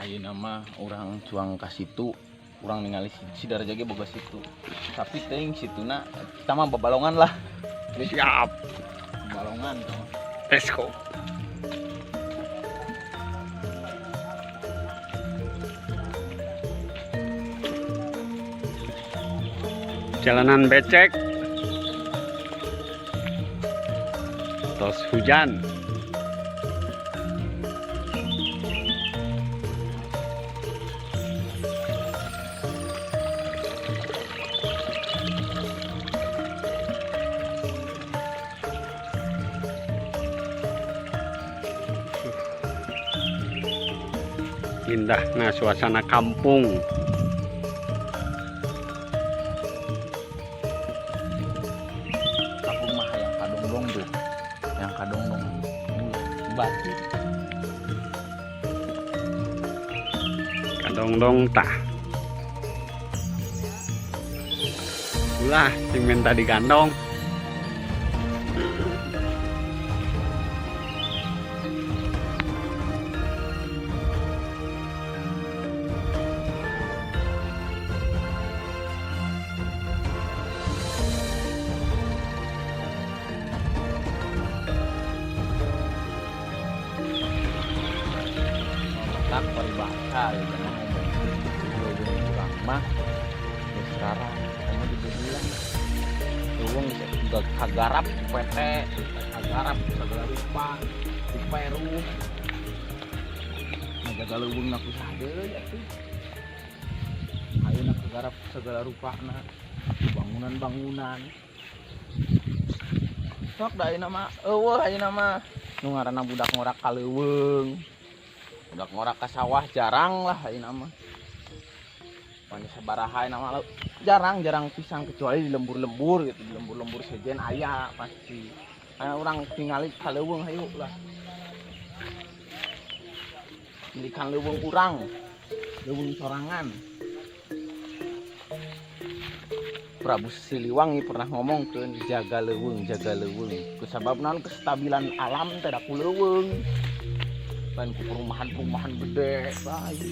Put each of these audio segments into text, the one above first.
Ayeuna mah urang cuang ka situ, urang ningali si Daraja ge boga situ. Tapi teuing situna kita mah babalongan lah. Siap. Babalongan tah mah. Let's go. Jalanan becek. Terus hujan. Indah nah suasana kampung. Kampung mah hayang kadongdong tuh. Yang kadongdong. Batu. Kadongdong tah. Ulah sing minta digandong. Tak paribasa ya jangan ngomong. Leuweung urang mah geus rarang kamu dibebulan. Leuweung geus kagarap ku PT, kagarap ku sagala rupa, ku peru. Ngajaga leuweungna ku saha deui atuh. Ayeuna kagarap ku sagala rupana, bangunan-bangunan. Sok da ayeuna mah euweuh ayeuna mah nu ngaranna budak ngorak ka leuweung. Budak ngorak ka sawah jarang lah ayeuna mah. Pan sabaraha ayeuna mah jarang-jarang pisan kecuali di lembur-lembur gitu, di lembur-lembur sejen aya pasti. Aya urang tingali ka leuweung hayu lah. Milikan leuweung urang, leuweung sorangan. Prabu Siliwangi pernah ngomong ke jaga leuweung, jaga leuweung. Kusabab naon kestabilan alam teh da ku leuweung. Lain ku perumahan-perumahan gede lain.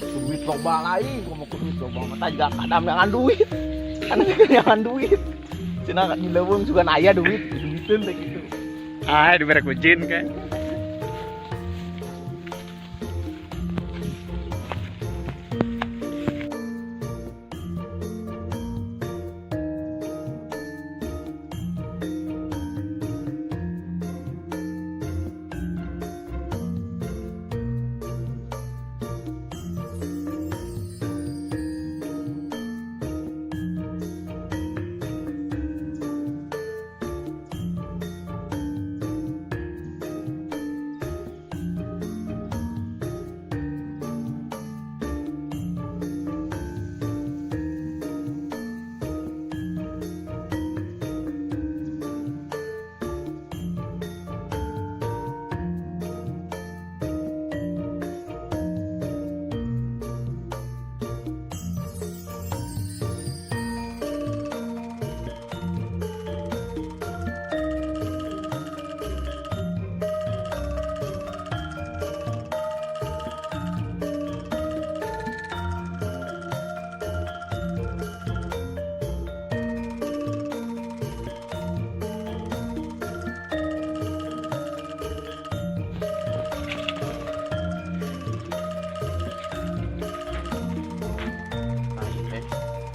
Duit loba lain, ngomong ku duit loba mah tah kadam jangan duit. Kan jangan duit. Cenah di leuweung sugan aya duit, duiteun teh kitu. Ah, dibere ku jin ke.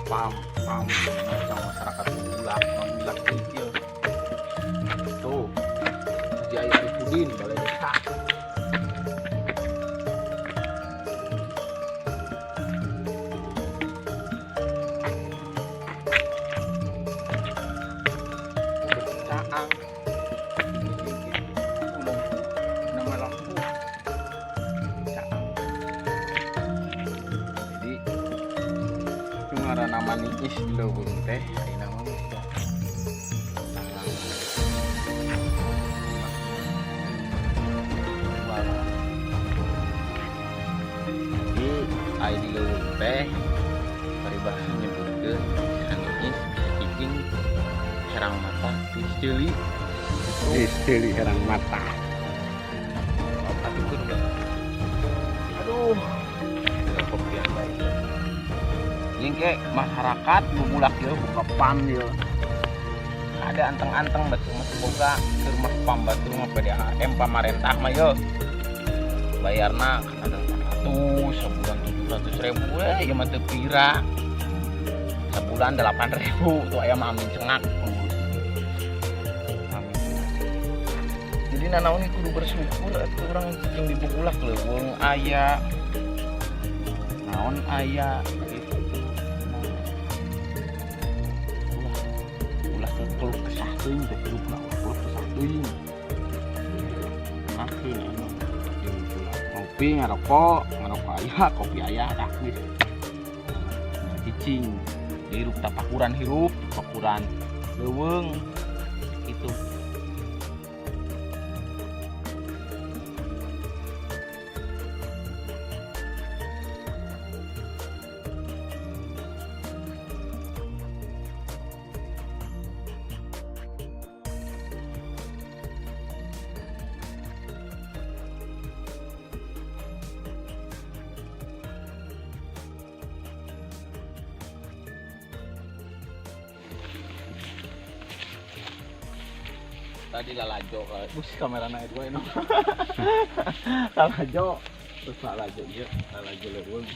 Pam pam macam masyarakat Bubulak, Bubulak ieu. Tuh. Haji Arifudin, balai desa. Caang. Nama lampu. Caang. Jadi itu ngaranna maniis di leuweung teh, ayeuna mah geus da. Tanggang. Jadi aya di leuweung teh paribasa nyebutkeun bisa niis, bisa cicing, herang mata, tiis ceuli. Tiis ceuli herang mata. Aduh, aduh, kopian baik. Jeung ke masyarakat Bubulak ieu buka pam ieu. Ada anteng-anteng batur mah teu boga, keur mah pam batur mah PDAM pamarentah mah ieu. Bayarna kan ada 400, sebulan 700 ribu, eh ieu mah teu pira. Sebulan 8.000 tuh aya mah amin cengak. Amin cengak. Jadi nanaon kudu bersyukur atuh urang cicing di Bubulak, leuweung aya. Naon aya gitu. Nah, ulah ulah ke keluh kesah teuing teh hirupna, ulah keluh kesah teuing. Akhirnya anu di Bubulak ngopi ngarokok, ngarokok aya, kopi aya, dah geus. Nah, cicing hirup tapakuran, hirup tapakuran leuweung itu. Tadi lalajo, bus kamera naik gue no lalajo, terus lalajo iya, lalajo leuweung,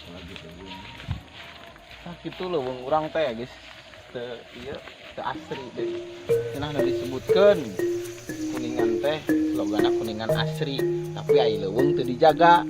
lalajo leuweung. Nah gitu leuweung urang teh guys, teu ieu teu asri deh. Cenah nu disebutkeun Kuningan teh sloganna Kuningan asri, tapi ai leuweung teu dijaga.